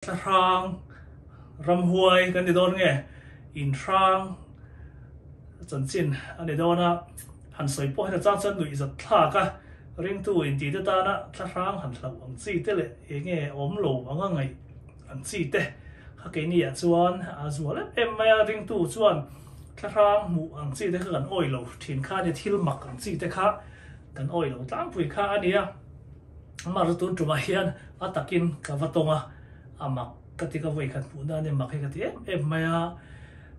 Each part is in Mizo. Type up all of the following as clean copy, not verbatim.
Thlahrang ramhuai kan ni dawn nge inhrang chanchin a ni dawn a, han sawi pawh hian a chang chuan nuih zat thlak a, ringtu intih te tana thlahrang han hlauh ang chi te leh eng nge awm lo anga ngaih ang chi te kha keini ah chuan a zual em em mai a, ringtu chuan thlahrang hmuh ang chi te kha kan awih lo thin kha a nia, thil mak ang chi te kha kan awih lo tlangpui kha a nia. Amah chu tun tumah hian a takin ka va tawng a, a mak ka ti ka vawikhat hmuh na ania mak hi ka ti em em mai a.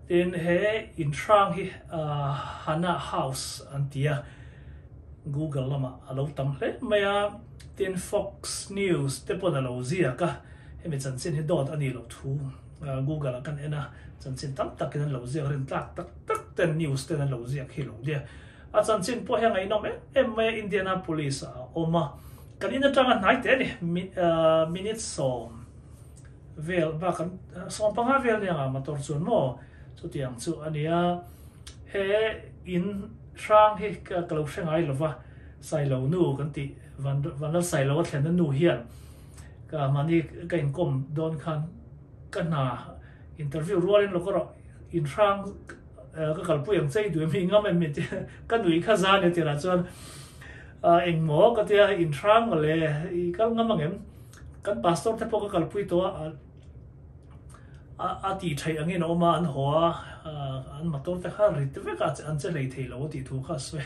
Tin he inhrang hi Hana House an ti a, Google lamah a lo tam hle mai a. Tin Fox News te pawn a lo ziak a, hemi chanchin hi dawt a nih loh thu Google ah kan en a, chanchin tam takin an lo ziak rin tlak tak tak ten news ten an lo ziak hi lo nia. A chanchin pawh hi a ngaihnawm em em mai a, Indianapolis ah a awm a, kan in atanga hnai teh a ni, minute 10 vel bak an 15 vel nia nga motor chuan maw chutiang chu a ni a, he in hrang hi ka lo hre ngai lova, Sailo nu kan tih Vanlal Sailo a thlenna nu hian ka mahni ka inkawm dawn khan ka hna interview rualin lawk erawh in hrang ka kalpui ang che i duh em i ngam em mi tia ka nui kha za nia tirah chuan engmaw ka tia in hrang mawle i kal ngam ang em kan pastor te pawh ka kalpui tawh a a tih theih angin a awm a an haw a an motor te kha rit vek a an che hlei thei lo a tih thu kha a sawi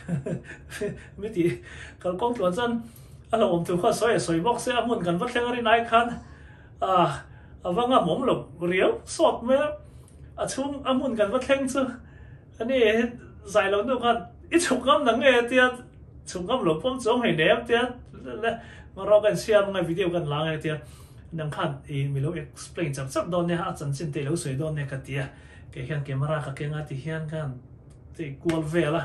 mi tih kalkawng tluan chuan a hlauhawm thu kha a sawi a sawi bawk se a hmun kan va thleng a rin ai khan a va ngam awm lo riau sawt mai a. A chhung a hmun kan va thleng chu ani zai lo nu khan i chhuk ngam nang nge tia chhuk ngam lo pawm chuang hei nem tia le rawk an siam ngai video kan la ngai tia nang khan i mi lo explain chap chap dawn nia a chanchin te i lo sawi dawn nia ka tia kei hian camera ka keng a ti hian khan ti kual vel a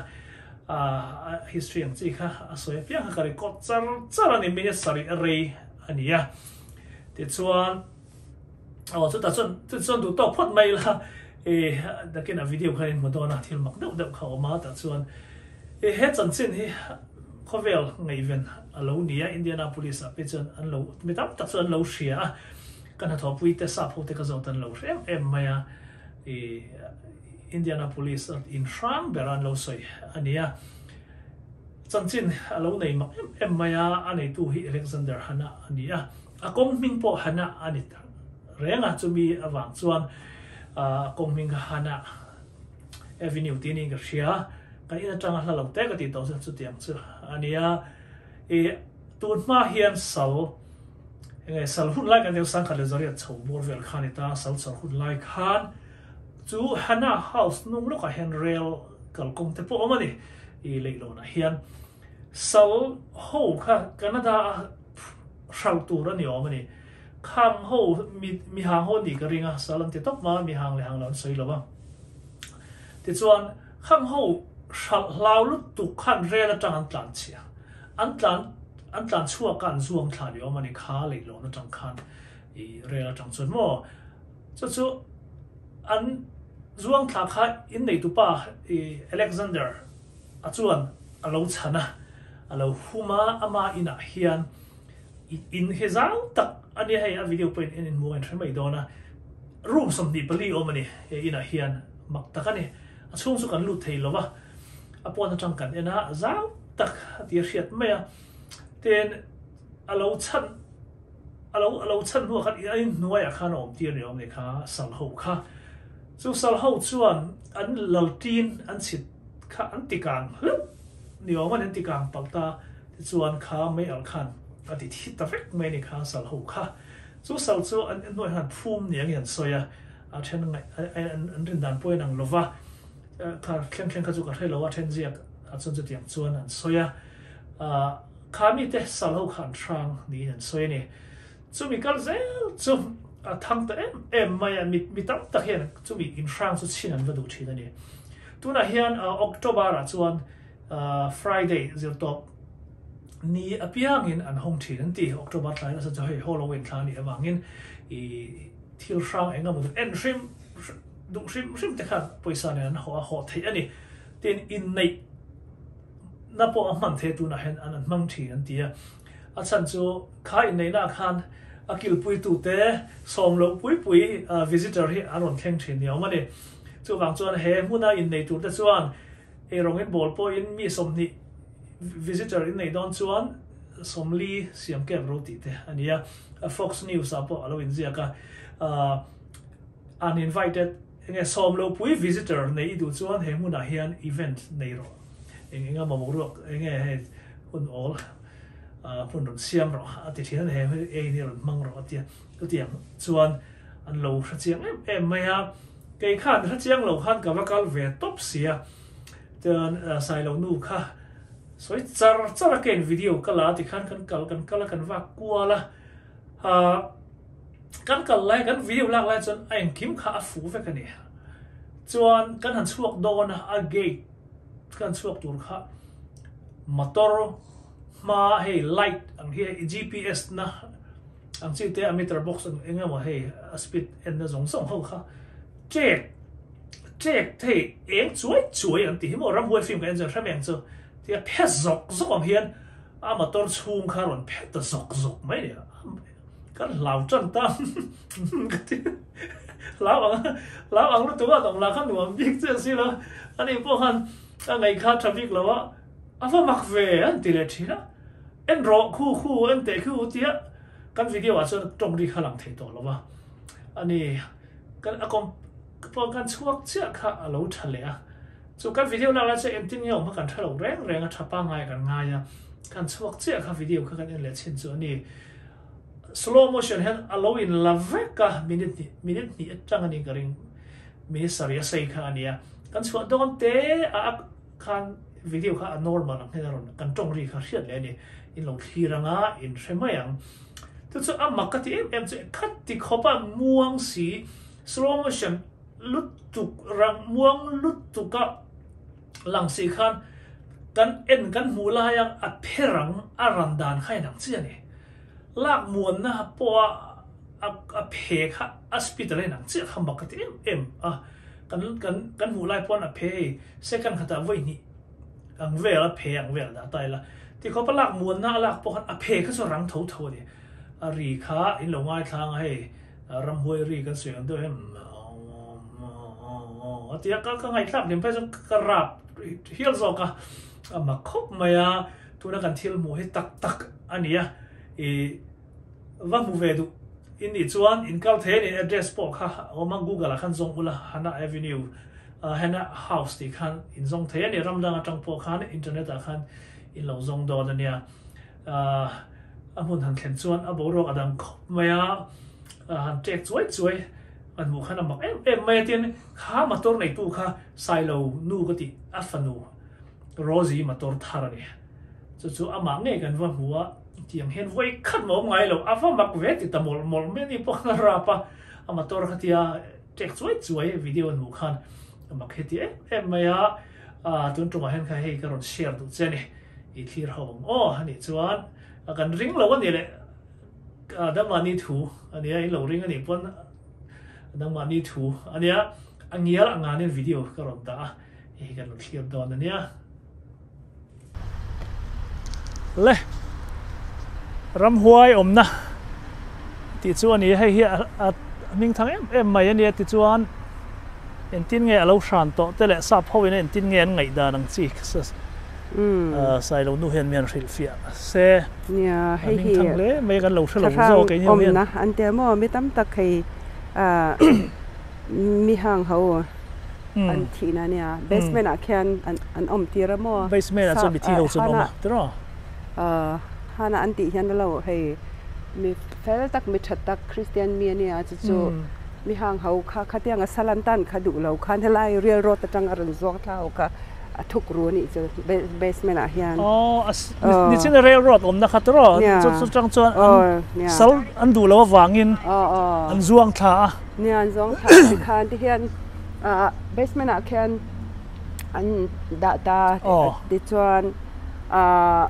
a history ang chi kha a sawi apiang kha ka record char char a ni minute sarih a rei a ni a tichuan Aw chutah chuan chu chuan duh tawk phawt mai ila i nakin a video khan in hmu dawn a thil mak deuh deuh kha a awm a tah chuan i he chanchin hi khawvel ngaihven a lo ni a Indianapolis ah pawh chuan an lo mi tam tak chu an lo hria a ka hnathawhpui te sap ho te ka zawt an lo hre em em mai a i Indianapolis a in hrang ber a an lo sawi a ni a chanchin a lo nei mak em em mai a a neitu hi Alexander Hanna a ni a. A kawng hming pawh Hannah a ni ta reng a, chumi avang chuan a kawng hming kha Hannah Avenue tih niin ka hria. Kan in atanga hla lo te ka tih tawh chuan chutiang chu a ni a. I tun hma hian sal enge sal hun lai kan tih sangkhat leh zariat chho bawr vel kha a ni ta, sal chawr hun lai khan chu Hannah House hnung lawkah hian rail kalkawng te pawh a awm a ni i leihlawnah hian. Sal ho kha Canada a hralh tur a ni awm a ni. Khang ho mi mi hang ho nih ka ring a, sal an ti tawp ma, mi hang leh hang lo an sawi lo a. Tichuan, khang ho hralh hlau lutuk khan rel atang an tlan chhia. An tlan an tlan chhuak a an zuang thla ni awm a ni kha leihlawn atang khan i rel atang chuan maw. Chu chu an zuang thla kha inneitupa i Alexander A chuan a lo chhan a, a lo hum a, ama inah hian in hi zau tak a nia hei a video pawhin en in hmu a in hre mai dawn a, room 24 awm a ni he inah hian mak tak a ni, a chhung chu kan lut thei lo va, a pawn atang kan en a, zau tak a ti a hriat mai a, tin a lo chhan a lo a lo chhan hnuah khan a inhnuaiah khan a awm tir ni awm ni kha sal ho kha, chu sal ho chuan an laltin an chhit. Kha an ti kang hleuh ni awm a ni, an ti kang palh ta tichuan kha mei alh khan a ti thi ta vek mai a ni kha sal ho kha. Chu sal chu an hnuai khan phum ni angin an sawi a, a then ngaih an rin dan pawhin ang lova kha thleng thleng kha chu ka hre lo a, then ziak ah chuan chutiang chuan an sawi a, kha mite sal ho kha an hrang niin an sawi a ni. Chumi kal zel chu a thang ta em em mai a, mi tam tak hian chumi inhrang chu chhin an va duh thin a ni. Tunah hian October ah chuan Friday zirtawp ni apiangin an hawng thin an ti. October thlai nasa chu hei Halloween thla a nih avangin i thil hrang eng emaw en hrim duh hrim hrim te khan pawisa nen an hawh a hawh theih a ni. Tin inneih na pawh a hman theih a tunah hian an hmang thin an ti a. A chhan chu kha inneihna ah khan. a kilpuitute sawm loh pui pui visitor hi an rawn thleng thin ni awm a ni. Chuvang chuan he hmuna innei turte chuan eirawng in bawl pawhin mi 20 visitor in neih dawn chuan 40 siam kep ro tih te a ni a. Fox News ah pawh a lo inziak a, uninvited enge sawm loh pui visitor nei i duh chuan he hmunah hian event nei rawh. Eng enga mamawh ruak enge hei hun awl hmun rawn siam rawh a ti thin a ni, he ei hi rawn hmang rawh a tia. Chutiang chuan an lo hre chiang em em mai a, kei khan hre chiang lo khan ka va kal ve tawp si a, chuan Sailo nu kha sawi char char a kein video ka la ti khan kan kal kan kal a kan vak kual a, kan kal lai kan video lak lai chuan a engkim kha a fuh vek a ni. Chuan kan han chhuak dawn a, a gate kan chhuak tur kha motor hma hei light ang hi GPS na ang chi te a meter box ang eng emaw hei a speed en na zawng zawng ho kha trek trek thei eng chuai chuai an tih hi maw ramhuai film ka en chuan hrem eng chu tia phe zawk zawk ang hian a motor chhung kha rawn phe ta zawk zawk mai ni kan hlau tan ta ka ti hlau ang hlau ang lutuk a awm lah kha nuam bik chiah si lo ani pawh khan a ngaih kha tha bik lo a a va mak ve an ti leh thin a. En rawh khu khu en teh khu tia kan video ah chuan tawng ri kha lang thei tawh lo va ani kan a kawm pawh kan chhuak chiah kha a lo tha leh a chu kan video lak lai chuan engtin nge awm kha kan tha lo reng reng a tha pangngai kan ngai a kan chhuak chiah kha video kha kan en leh chin chu ani slow motion hian a lo in la vek a minute hnih minute hnih atang ani ka ring minute sarih a sei kha ania kan chhuah dawn te a Khan video kha a normal ang hian a rawn kan tawng ri kha hriat leh a ni. In lo thlir anga in hre mai ang. Chu chu a mak ka ti em em chu khat ti khawp a muang si slow motion lutuk rang muang lutuk a lang si khan kan en kan hmuh lai ang a pher ang a ran dan kha inang chiah a ni. Lak muanna pawh a a phe kha a speed a la inang chiah kha mak ka ti em em a. Kan kan kan hmuh lai pawn a phe hei second khatah vawi hnih ang vel a phe ang vel dah ta ila tikhawp a lak muanna a lak pawh khan a phe kha chu rang tho tho a ni. A ri kha in lo ngaithlang a hei ramhuai ri kan sawi ang deuh hian a ti a ka ka ngaihthlak hlim phei chuan ka rap hial zawk a a mak khawp mai a tuna kan thil hmuh hi tak tak a ni a ih Va hmu ve duh in nih chuan in kal thei a ni, address pawh kha a awm a, Google ah khan zawng ula, Hannah Avenue, Hannah House tih khan in zawng thei a ni, ram dang atang pawh khan internet ah khan in lo zawng dawn a nia. A hmun han thlen chuan a boruak a dang khawp mai a, han ṭek chuai chuai an hmuh khan a mak em em mai a, tin kha motor neitu kha Sailo nu ka tih a fanu Rosie motor thar a ni. Chu chu amah ngei kan va hmu a, tiang hian vawi khat mah awm ngai lo, a va mak ve ti ta mawlh mawlh mai a ni pawh khan a rap a, a motor kha tia ṭek chuai chuai video an hmuh khan a mak heti em em mai a, ah tun ṭumah hian kha hei ka rawn share duh che a ni, i thlir ho ang aw a nih chuan kan ring lo a ni leh dangmahni thu a nia, in lo ring a nih pawn dangmahni thu a nia, a ngial a nganin video ka rawn dah a, hei hi kan rawn thlir dawn a nia. Le ramhuai awmna tih chu a ni a, hei hi a hming thang em em mai a nia tichuan engtin nge a lo hran tawh te leh sap ho in engtin nge an ngaihdan ang chi Sailo nu hian mi han hrilh fiah se a hming thang hle mai kan lo hre lo zawk keini ho hian. An ti a maw mi tam tak hei mi hang ho. An thihna ania basement ah khian an awm tir a maw basement ah chuan mithi ho chuan awm a tiraw hana an tih hian alo hei mi fel tak mi tha tak Christian mi ania chu chu mi hang ho kha khatianga sal an tan kha duh lo khan helai real road atang a rawn zuang thla ho kha a thuk ru anih chu basement ah hian aw nichin a rail road awmna kha tiraw chu chu tang chuan an sal an duh lo avangin an zuang thla a nia an zuang thla tikhan tihian ah basement ah khian an dah ta tichuan ah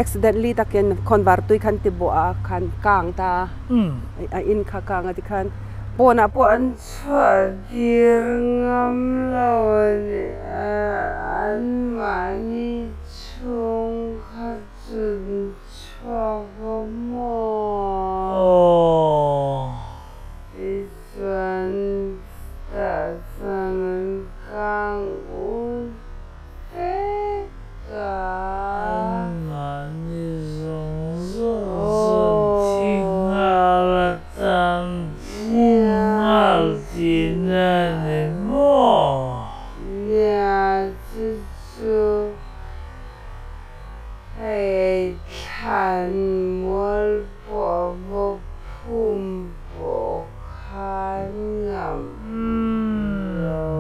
accidentally takin khawnvar tui khan ti buah a khan kang ta a in kha kang a tikhan pawnah pawh an chhuah tir ngam lo a ni a, anmahni chhung kha chun chhuak. chhuak a maw? Aw. Tichuan tah chuan an kang ul vek a. Anmahni zawng zawng chu thi nghal atan phum nghal tihna a ni maw? Nia chu chu hei thlan mual pawh va phum pawh khan ngam lo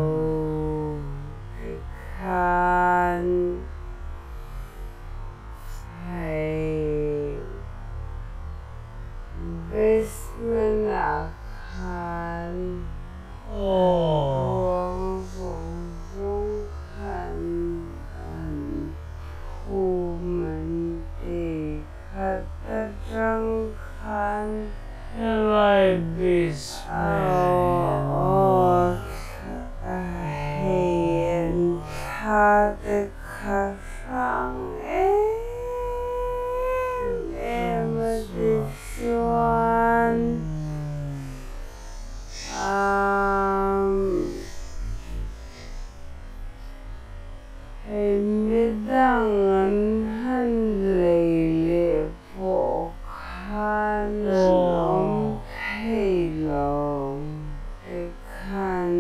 tikhan hei basement ah khan ruang zawng zawng khan an phum an ti khat atang khan Helai basement ah hei an thla te kha hrang em em a ti chuan Hei midang an han lei leh pawh khan an awm thei lo. Tikhan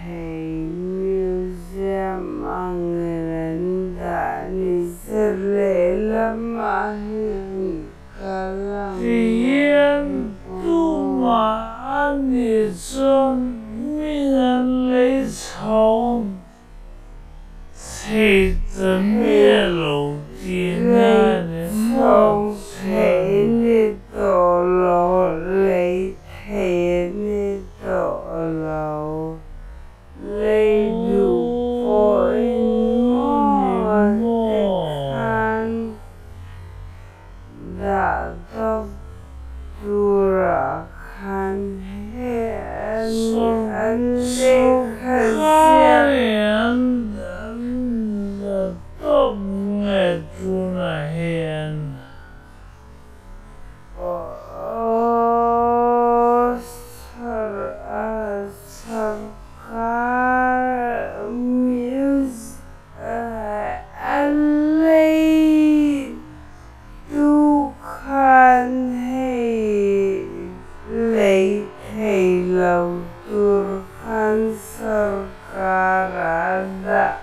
hei museum angin an dah ni se lehlamah hian kal ang. Tihian tumah a nih chuan min an lei chho thei ta miah lo tihna a ni maw? Lei chho thei ni tawh lo, lei thei a ni tawh lo, lei duh pawhin maw tikhan dah tawp turah khan hei an lehkha ziak Sorkarin an la tawp nge tunah hian? Aw sorkar an lei tu khan hei lei thei lo tur khan sorkar a dah.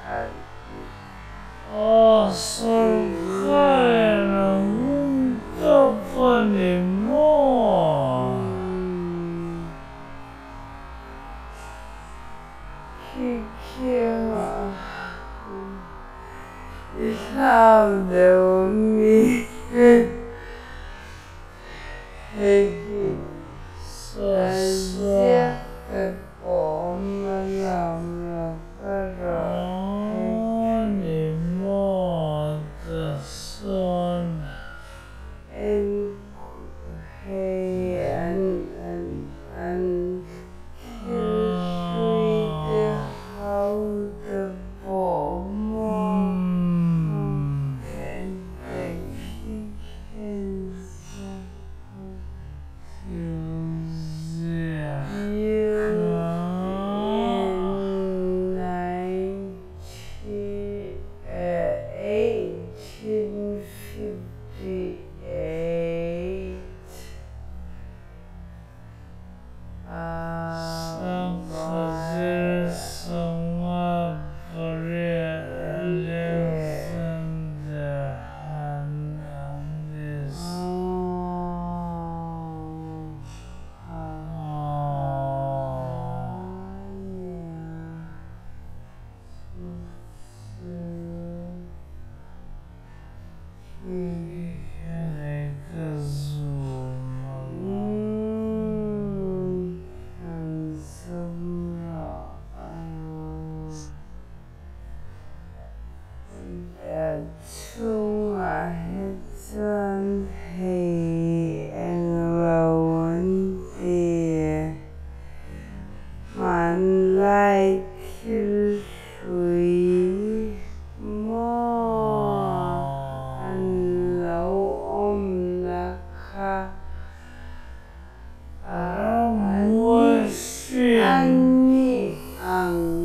Aw sorkarin a hung tawp a ni maw? Khi khi i hlau deuh mi hei hi a ziak te pawh awm a lawm lo ka rawh hei. Aw ni maw ta sawn. En hei an an an thil hlui te ho te pawh maw en te khi khi en Ani ang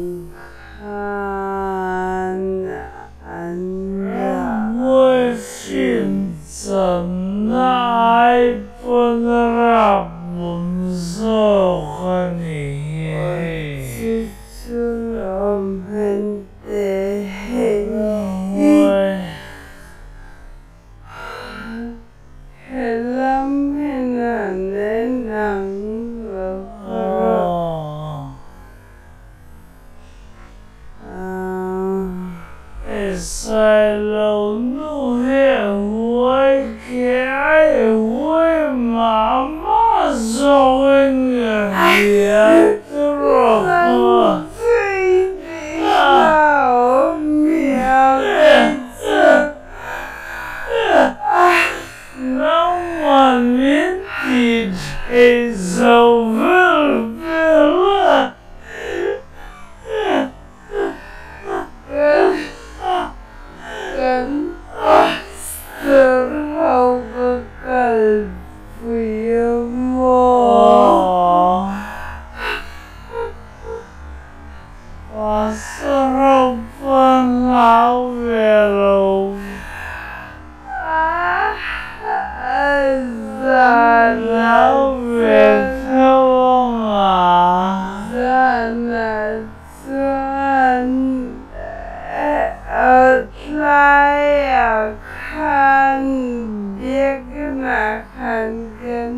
khan an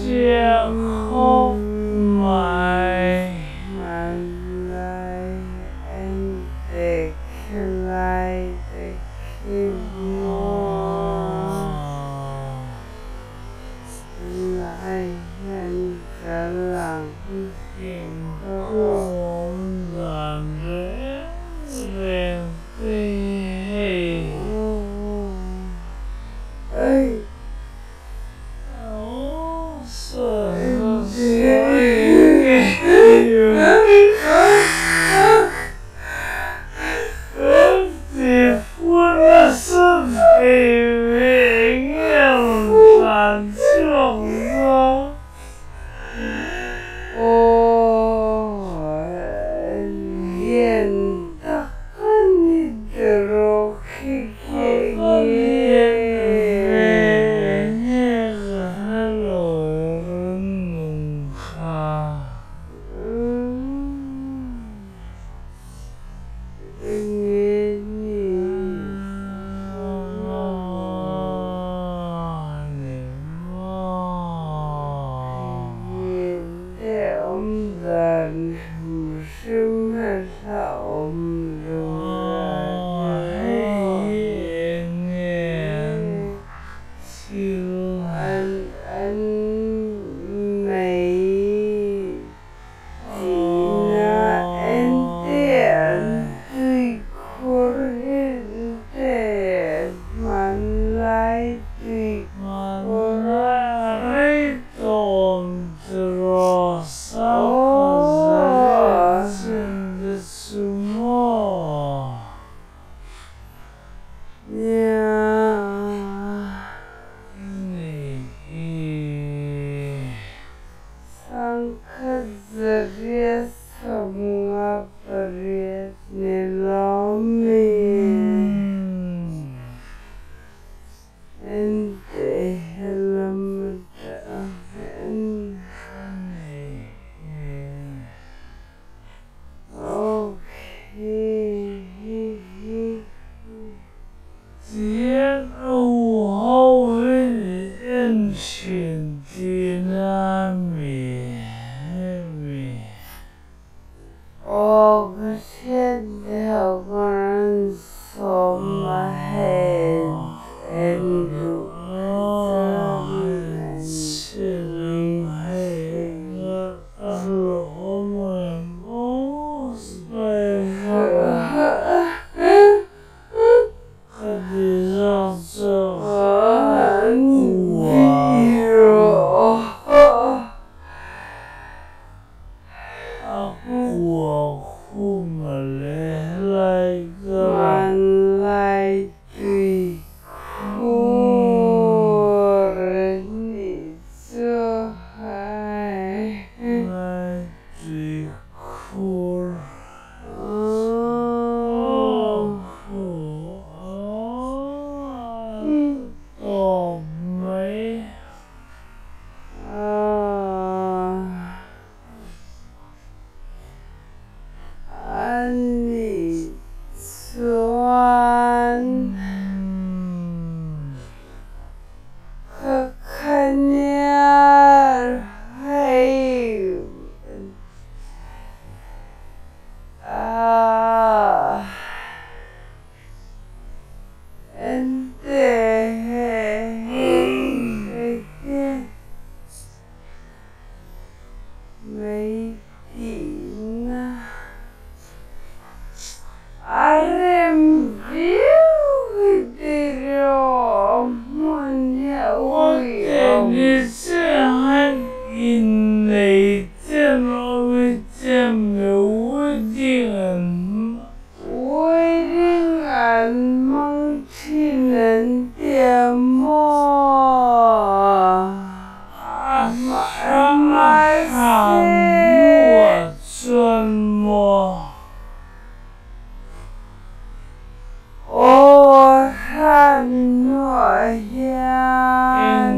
Chiang khawp mai. Hmanlai endik lai te khi maw? Tunlai hian ka lang Thingkung awm dan reng reng te hi hei. Lian tak a ni tiraw khi khi nge? Nge ni? Nge awm dan hrim hrim hla awm lo An an mai tihna ente an tuikhur hente hmanlai tuikhur Nia. 1858 ni lawm mi? Ente helam atang hian Aw Pathian deuh ka rawn sawm a hei en duh Hmanlai tui khur nih chu hai. A nih chuan ka khaniar hei a ente hei mai tihna a rem viau hi tiraw hmun hi a uiawm. Wedding an hmang thin an tia maw? Mahse. Aw hran hnuah hian.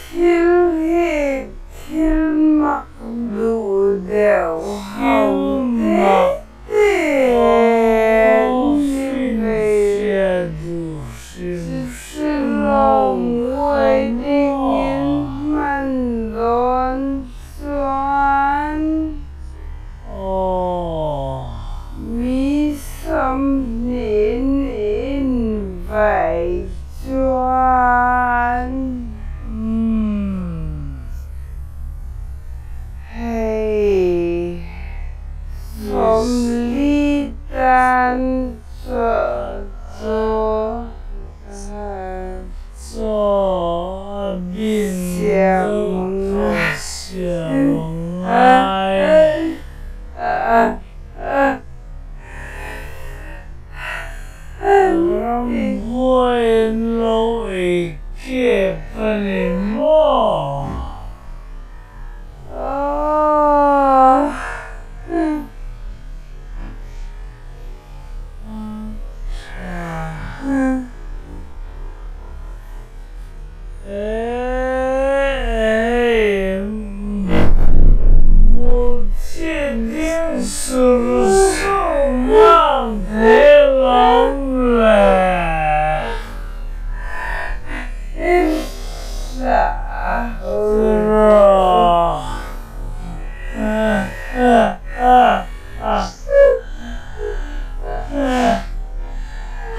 Thil hi thil mak duh deuh ho te te an ni. Sawmhnih in vai chuan hei 40 tan chaw chu siam ang a. Ramhuai lo ei kep a ni maw? Hei, muthi ding sur sur nghal thei lawm le.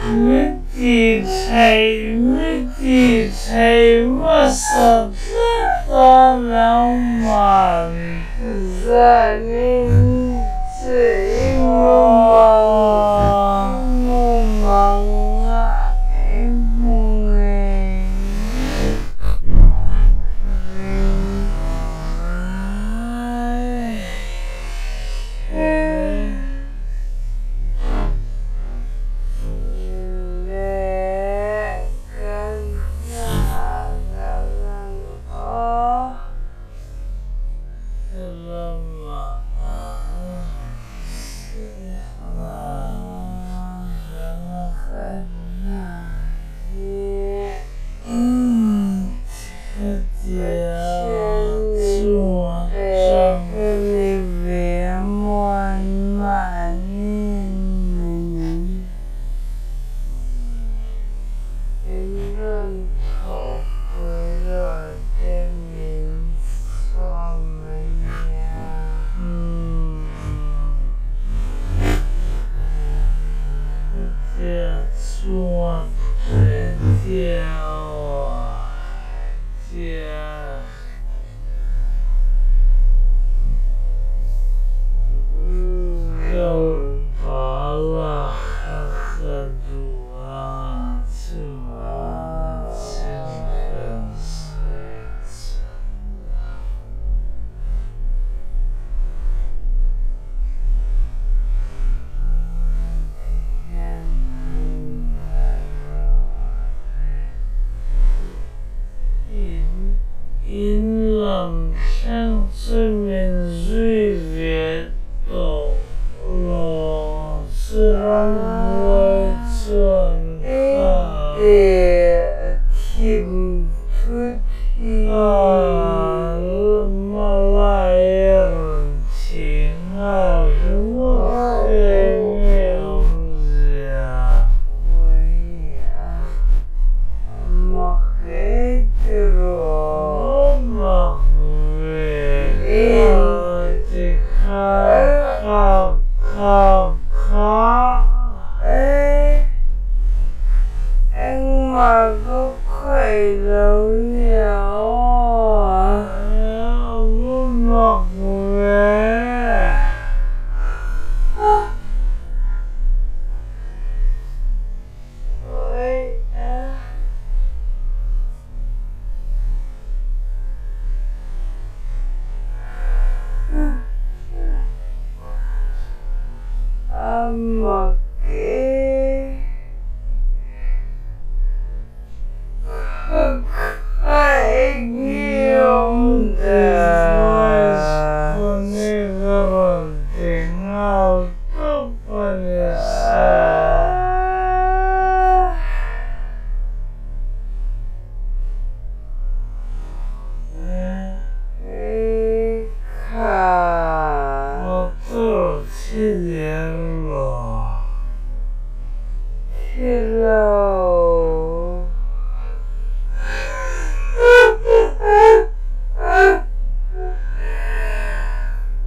Min ti thei, min ti thei hmasa tlat a nangman. Zanin chu i mumang ah i hmu ngei. Le kan hna kal ang aw. Ka hna hi Pathian min pek a ni ve a muan mahni min in rawn thawhpui rawh te min sawm a nia. In lam thleng chu min zui ve tawh lo chu ramhuai chuan kha Malai a rawn thi nghal ringawt eng nge awmzia? Mak ve kha ti kha kha kha kha. Engmah ka khawih lo nia aw. Mak ve. A mak e. Kha eng nge awm dah? Ka rawn ti nghal tawp a ni sa. Motor thi der lo. Thi lo.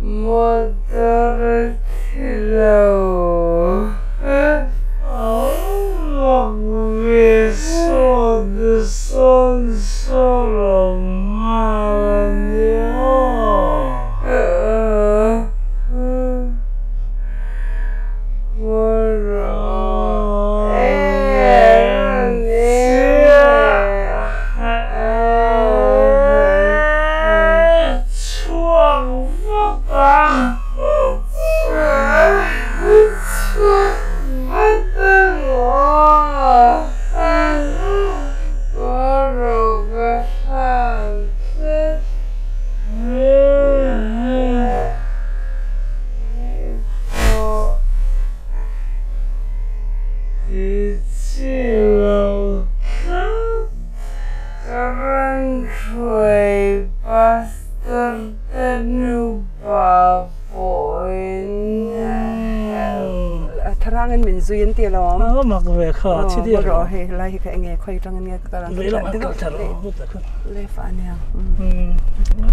Motor thi lo. Tharangin min zui an ti alawm. A mak ve kha a thi diar lo. Hei helai hi ka enge khawi atangin nge ka kal ang. Vei lamah kal thar rawh hut a khan. Left ah ania.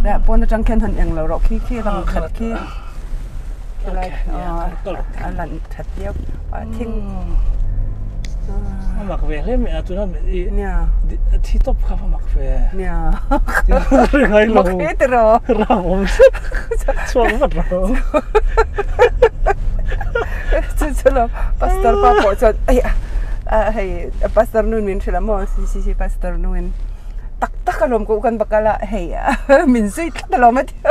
Dah pawn atang khian han eng lo rawh khi khi lang khat khi. Khilai a lan that viau a thing. A mak ve hle mai a tuna i thi tawp kha a mak ve. Nia. Ngai lo. Mak hle tiraw. Ram awm zet. Chhuak vat rawh. Chu chu lo pastor pa pawh chuan ei a hei pastor nu min hrilh a maw CCC pastor nu in tak tak alawm ka u kan va kal a hei min zui tlat alawm a ti a.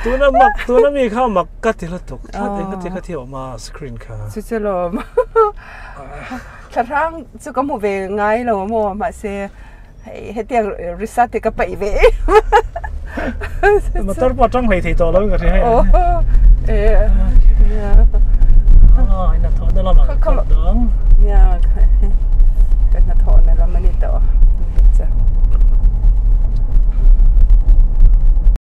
Tuna mak tuna mi kha mak ka ti lutuk tlat eng ka ti kha thi awm a screen kha. Chu chu lawm thlahrang chu ka hmu ve ngai lo a maw mahse Hei hetiang result hi ka paih ve em Motor pawh atang hlei thei tawh lo in ka hria hei.